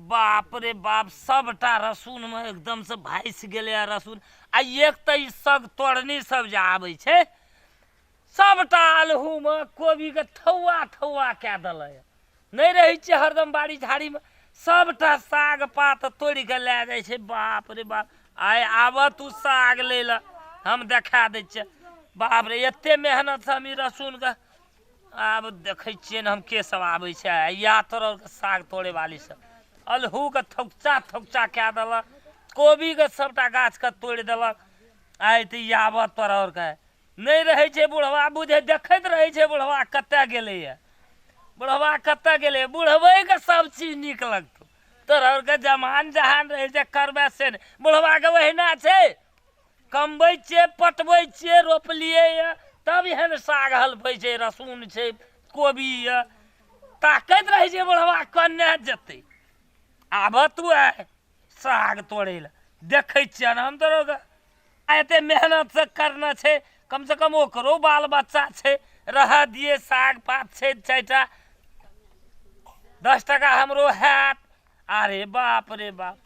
बाप रे बाप, सबटा रसूनमे एकदमसँ भासि गेलैए रसून। आ एक तऽ ई सग तोड़नी सब जे आबै छै, सबटा अल्हूमे कोबीके थौआ थौआ कए देलक। नहि रहै छियै हरदम बाड़ी झाड़ीमे, सबटा साग पात तोड़ि कऽ लए जाइ छै। बाप रे बाप, आइ आबऽ तू साग लै लए, हम देखा दै छियै। बाप रे, एते मेहनतसँ हम ई रसूनके आब देखै छियै ने हम, के सब आबै छै या तोरा साग तोड़े वाली सब। अल्हूके थोकचा थोकचा कए देलक, कोबीके सबटा गाछके तोड़ि देलक। आइ तऽ आबऽ तोरा आरके नहि रहै छै बुढ़वा, बुझै देखैत रहै छै बुढ़वा कतऽ गेलैए, बुढ़वा कतऽ गेलै। बुढ़बैके सब चीज नीक लगतौ, तोरा आरके जमान जहान रहै छै करबै से नहि। बुढ़वाके ओहिना छै, कमबै छियै, पटबै छियै, रोपलियै यऽ तब एहन साग हलफै छै, रसून छै, कोबी यऽ। ताकैत रहै छै बुढ़वा कन्ने जेतै। आबऽ तू आइ साग तोड़ै लए, देखै छियनि हम तोरो। एते मेहनतसँ करना छै, कमसँ कम ओकरो बाल बच्चा छै, रहऽ दियै। साग पात छै 4टा, 10 टाका हमरो हैत। अरे बाप रे बाप,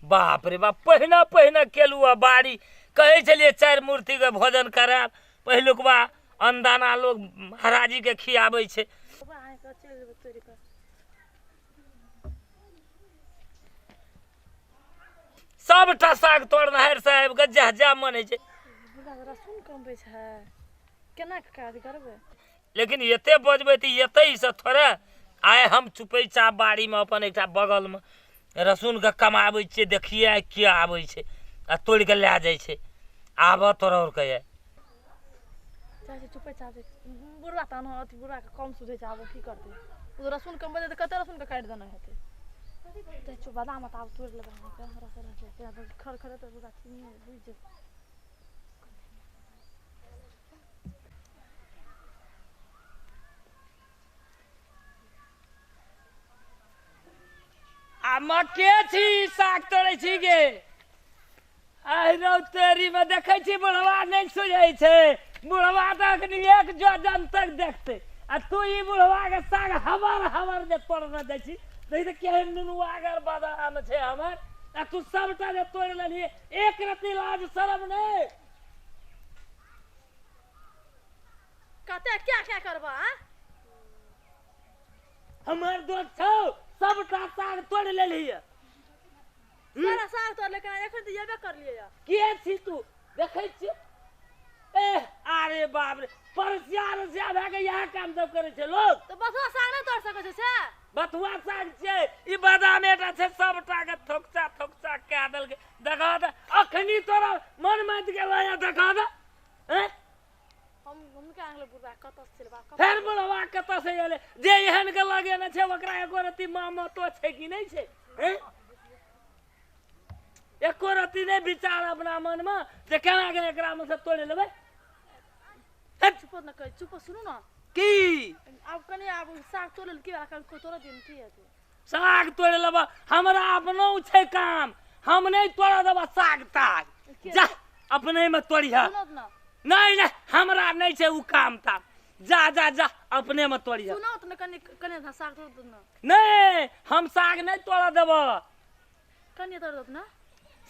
बाप रे बाप, पहिना पहिना केलहुँ आ बाड़ी कहै छलियै 4 मूर्तिके भोजन करायब। पहिलुकबा अन्नदाना लोक महाराजीके खियाबै छै। सबटा साग तोड़नहारि से आबि कऽ जह जह मन होइ छै। रसून कमबै छै, केना कऽ काज करबै? लेकिन एते बजबै तऽ एतै से थोड़े। आइ हम चुपैचाप बाड़ीमे अपन एकटा बगलमे रसूनके कमाबै छियै, देखियै आइ के आबै छै आ तोड़ि कऽ लए जाइ छै। आबऽ तोरा आरके आइ चाहे चुपैचाप बुढ़वा तहन अथी बुढ़वाके कम सुझै छै। आब की करतै ओ? रसून कमबै तऽ कते रसूनके काटि देने हेतै। जाइ छियौ बादाम आब तोड़ि लेबै अहाँके। रस खर खर तऽ बुढ़वा चिन्ह बुझि जेतै। आ मके छी साग तोड़ै छी गे? आइ रौ तेरीमे देखै छी बुढ़वा नहि सुझै छै। बुढ़वा तऽ अखनी एक जोजन तक देखतै आ तू ई बुढ़वाके साग हबर हबर जे तोड़ने जाइ छी। देखी तऽ केहन नुनुआगर बादाम छै हमर, आ तू सबटा जे तोड़ि लेलही, एक रत्ती लाज शरम नहि? कते क्या क्या करबा? हमर दोस्त छौ, सबटा साग तोड़ि लेलही। सारा साग तोड़ लेकिन एखन तऽ एबे करलियै। के छी तू? देखै छियै। ए अरे बाप रे, परसिया रसिया भए के इएह काम सब करै छै लोग। तऽ बथुआ साग नहि तोड़ सकै छै से? बथुआ साग छै ई, बादाम एकटा छै, सबटा के थोकचा थोकचा कए देलकै। देखा तऽ, अखनी तोरा मन माति गेल या? देखा तऽ। हैं हम हुनका आंगले बुढ़वा कतऽ से चलबा? फेर बुढ़वा कतऽ से एलै? जे एहन के लगेने छै ओकरा एको रत्ती मामतो छै कि नहि छै? हैं, एको रत्ती नहि विचार अपना मनमे जे केना के एकरामे से तोड़ि लेबै? चुप न कर, चुप। सुनू ने। की? आब कनि आब साग तोड़ि लेल की तोड़ दियौ, की हेतै? साग तोड़ि लेबऽ? हमरा अपनो छै काम, हम नहि तोड़ऽ देबऽ साग ताग। जा, अपनेमे तोड़िह। नहि नहि, हमरा नहि छै ओ काम ताम। जा जा जा, अपनेमे तोड़िह। सुनू ने, कनि कनि साग तोड़ दू ने। नहि, हम साग नहि तोड़ऽ देबऽ। कनि तोड़ दू ने।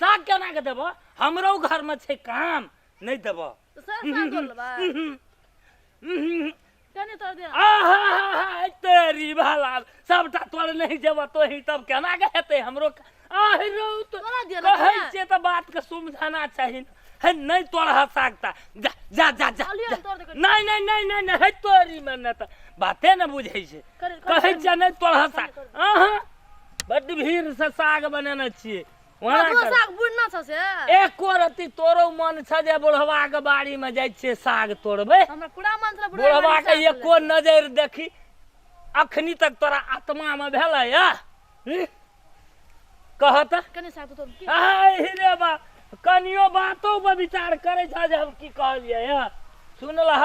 साग केना के देबऽ? हमरो घरमे छै काम, नहि देबऽ। साग तोड़ लेबै, कनि तोड़ दे। आहा तेरी भला, सबटा तोड़ नहीं जेबऽ तोही, तब केना के हेतै हमरो? आहिरो कहै छियै तऽ बात के समझाना चाही। हे, नहि तोड़ह साग ता। जा जा जा जा। नहि नहि नहि नहि नहि, हे तोरी मे नहि तऽ बाते ने बुझै छै। कहै छियै नहि तोड़ह साग। अहाँ बड्ड भीड़ से साग बनेने छियै। साग बुढ़ना छ से एको रत्ती तोरो मन छ जे बुढ़वा के बाड़ी में जाइ छियै साग तोड़बै? हमरा पूरा मन छल बुढ़वा के एको नजर देखी। अखनी तक तोरा आत्मा में भेलै या कह तऽ? कनि साग तोड़। रे बा, कनियो बातो पर विचार करै छ जे हम की कहलियै? ह, सुनलह?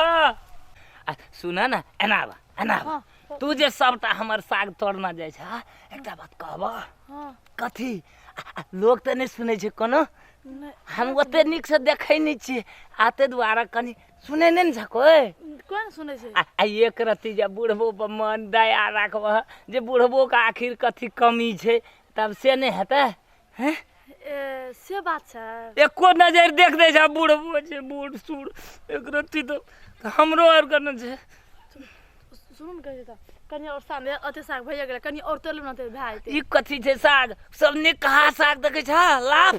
सुन ने, एना बा, एना बा। तू जे सबटा हमर साग तोड़ना जाइ छ, एकटा बात कहबह? कथी? लोक तऽ नहि सुनै छै कोनो। हम ओते नीकसँ देखै नहि छियै आ ताहि दुआरे कनि सुनै नहि ने छै कोइ। कोई ने सुनै छै। आ एक रत्ती जे बुढ़बो पर मन दया राखबह जे बुढ़बो के आखिर कथी कमी छै, तब से नहि हेतै? हैं? ए, से बात छै। एको नजर देख दै छै बुढ़बो छै, बूढ़ सूढ़ एक रत्ती तऽ हमरो आरके ने छै। सुनू ने, कहै छै तऽ कनि आओर साग अते साग भैया गेलै, कनि आओर तोड़ि लेब ने तऽ भए जेतै। ई कथी छै साग? सब निकहा साग देखै छह? लाभ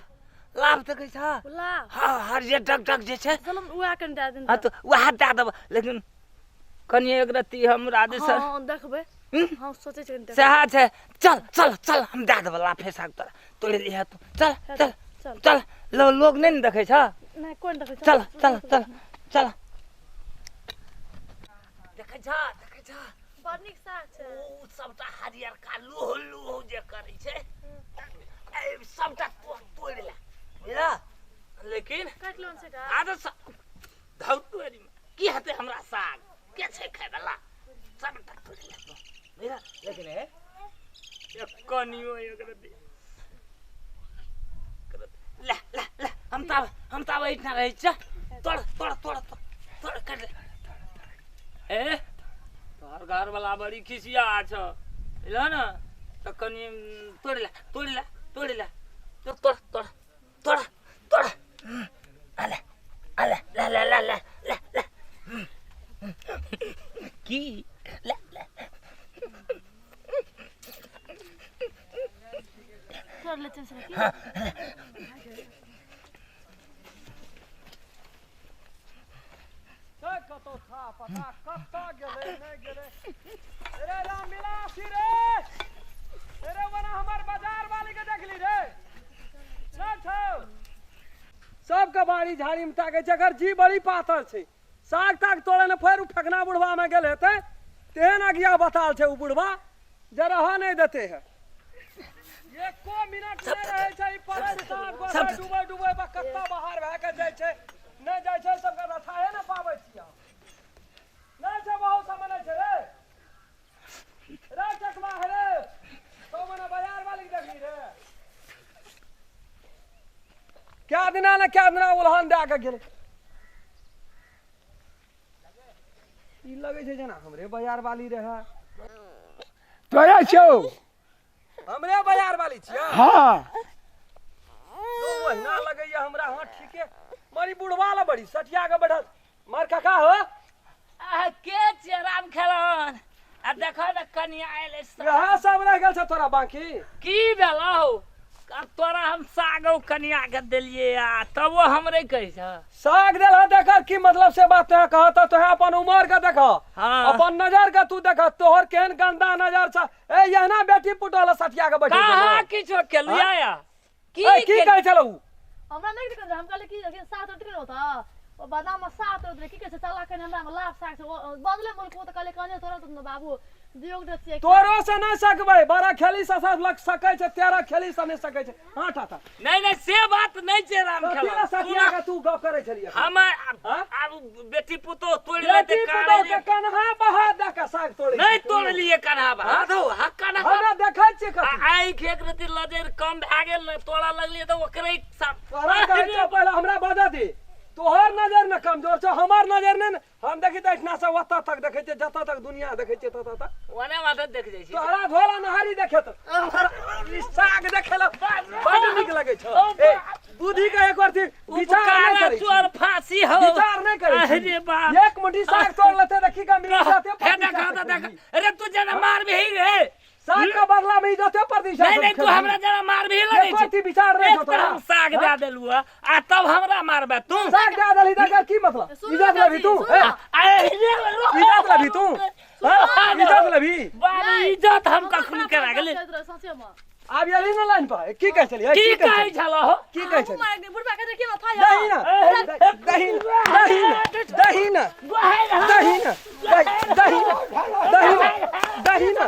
लाभ देखै छह? लाभ। हँ, हरियर डग डग जे छै। चलू उएह कनि दए दिन। हँ, तऽ उएह दए देबह, लेकिन कनि एक रत्ती हमरा जे छै। हँ, देखबै। हँ, सोचै छियै कनि। सएह छै। चल चल चल, हम दए देबह लाफे साग, तोरा तोड़ि लिहऽ तू। चल चल। चल चल, लोग नहि ने देखै छह? नहि, कोन देखै छै? चल चल चल चल, देखै छह, देखै छह? बड़ नीक साग छै। ओ सबटा हरियरका लोह लोह जे करै छै, ए सबटा तोड़ि ले, बुझलह? लेकिन काटि लोन छै का? आदत धौ तोड़ि की हेतै हमरा? साग के छै खाय बला? सबटा तोड़ि ले तू, बुझलह? लेकिन हे एक कनियो एक रत्ती ले ले ले। हम ताब एहिठाम रहै छियै। तोड़ तोड़ तोड़ तोड़ तोड़, काटि ले। ए, तोहर घरवला बड़ी खिसिया छ, बुझलह ने? तऽ कनि तोड़ि ले, तोड़ि ले, तोड़ि ले, तोड़ तोड़ तोड़ तोड़ तोड़। अले अले, ले ले ले ले ले ले, की ले ले। तोड़ि लै छै की? छै कतौ था पता कतऽ गेलै, नहि गेलै। रे रामविलास रे, रे ओना हमर बाजार वाली के देखली रे? नहि छौ। सबके बाड़ी झाड़ी में ताकै छै, एकर जी बड़ी पातर छै। साग ताग तोड़े ने फेर उ फेकना बुढ़वा में गेल हेतै। तेहन अगिया बताल छै उ बुढ़वा जे रहऽ नहि देते है। एको मिनट नहि रहै छै ई पड़ल साग गोसाइ डूबै डूबै बा कत्ता बाहर भए के जाइ छै, नहि जाइ छै। सबके रथाहे ने पाबै छियै हम। नहि छै, बहुत समय नहि छै रे। रे चकवा हे रे, तो मने बाजार वाली के देखली रे? क्या दिना ने क्या दिना उलहन दए के गेलै। ई लगै छै जेना हमरे बाजार वाली रहै। तोरे छौ? हमरे बाजार वाली छियै? हाँ। तो ओहिना लगैया हमरा। हाँ, ठीके। मारी बुढ़वा ला बड़ी सटिया के बैठल। मार काका हो। आ के छियै राम खेलौन? आ देखो ने, कनिया आयल। इएह सब रहि गेल छै तोरा बाकी। की भेलौ? आब तोरा हम सागो कनिया के देलियै आ तबो हमरे कहै छ? साग देल हँ तेकर की मतलब, से बात तोहे कह तऽ तोहे अपन उमर के देख, अपन नजर के तू देख, तोहर केहन गंदा नजर छ। ए, एहना बेटी पुतोह लए सटिया के बैठल कहाँ छौ। किछो केलियै या की? ए, की कहै छलौ उ? हमरा नहि दिक्कत रहै। हम कहलियै कि अखन साग तोड़ते होता, ओ बादाम में साग तोड़ते की कहै छै, चला कनि हमरा में लाभ साग छै। ओ बदले मुल्क ओ तऽ कहलियै कने तोड़त ने बाबू, दियोग दै छियै। तोरो से नहि सकबै। 12 खेली से सब लग सकै छै, 13 खेली से नहि सकै छै। हाँ, टाटा। नहि नहि, से बात नहि छै राम कथी खेलौन। लए सटिया के तू गप करै छलियै? हम हाँ? आब बेटी पुतोह तोड़ि लेतै। बेटी पुतोह के कन्हा बहा दऽ के साग तोड़ै नहि छी तू। तोड़लियै कन्हा बहा दौ हा कन्हा। हमरा देखै छियै आ कथी। आँखि एक रति लजर कम भए गेल ने, तोड़ा लगलियै तऽ ओकरे सब। तोरा कहै छौ, पहिले हमरा बजऽ दे। तोहर नजर ने कमजोर छौ, हमर नजर नहि ने। हम देखी तऽ एहिठिना से ओतऽ तक देखै छियै, जतऽ तक दुनिया देखै छियै ततऽ तक। ओने बाटे देख जाइ छी। तोहरा झोला नहारी देखे तऽ ई साग देखे ला बड नीक लगै छौ। ए बुद्धि के एक बार विचार नहि उपकार करै छी। चोर फांसी हो। विचार नहि करै छी। अरे बाप। एक मुट्ठी साग तोड़ लेते तऽ की गंभीर जाते? हे देखा तऽ देखा। अरे तू जेना मारबिही रे। साग के बदला में इज्जते प्रतिशत। नहीं नहीं, तू हमरा जेना मारबिही लगै एको छै। अथी विचार नहि एक छौ तऽ तोरा। हम साग दए देलु हँ, आ तब हमरा मारबे तू? साग दए देलही तकर की मतलब? सुनू इज्जत चाची, लेबही तू? सुनू। ए, अरे रे, इज्जत लेबही तू? हाँ? इज्जत लेबही? बारे इज्जत हम कखन केना गेलै? सचे में। आब एली ने लाइन पर। की कहै छलियै? की कहै कहै छलहो? की कहै छलियै? मार बुढ़बा के देखिए था। दही ना, दही ना, दही ना, दही ना, दही ना, दही ना, दही ना, दही ना,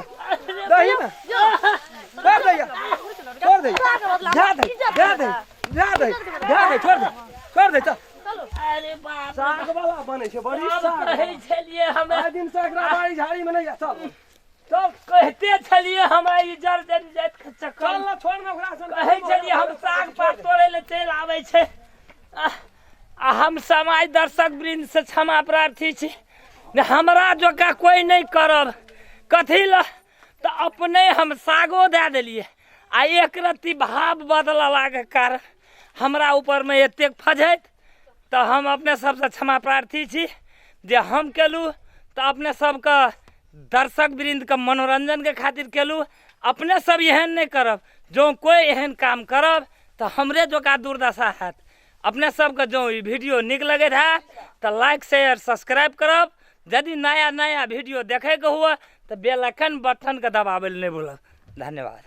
दही ना। छोड़ दे यार, छोड़ दे, जा दे, जा दे, जा दे, जा दे, छोड़ दे, छोड़ दे, चल। चलो। अरे बाप। साग वाला बनै छै बड़ी सब साग। कहै छलियै हमे। आइ दिन से एकरा बाड़ी झाड़ी में नहीं जा। चल चल। कहते छलियै हमरा ई जर जर जाइत के चक्कर। चल ना, छोड़ ना ओकरा सन। कहै छलियै हम साग पात तोड़ै लए चलि आबै छै। आ आ हम समाज दर्शक वृंद से क्षमा प्रार्थी छी। जे हमरा जकाँ कोइ नहि करब। कथी लए तऽ अपने हम सागो दए देलियै आ एक रत्ती भाव बदललाके कारण हमरा ऊपरमे एतेक फजैत। तऽ हम अपने सबसँ क्षमा प्रार्थी छी जे हम केलहुँ तऽ अपने सबके दर्शक वृन्दके मनोरञ्जनके खातिर केलहुँ। अपने सब एहन नहि करब, जँ कोइ एहन काम करब तऽ हमरे जकाँ दुर्दशा हैत। अपने सबके जँ ई वीडियो नीक लगैत हैत तऽ लाइक शेयर सब्सक्राइब करब। यदि नया नया वीडियो देखैके हुए तऽ बेल आइकन बटनके दबाबै लए नहि भूलब। धन्यवाद।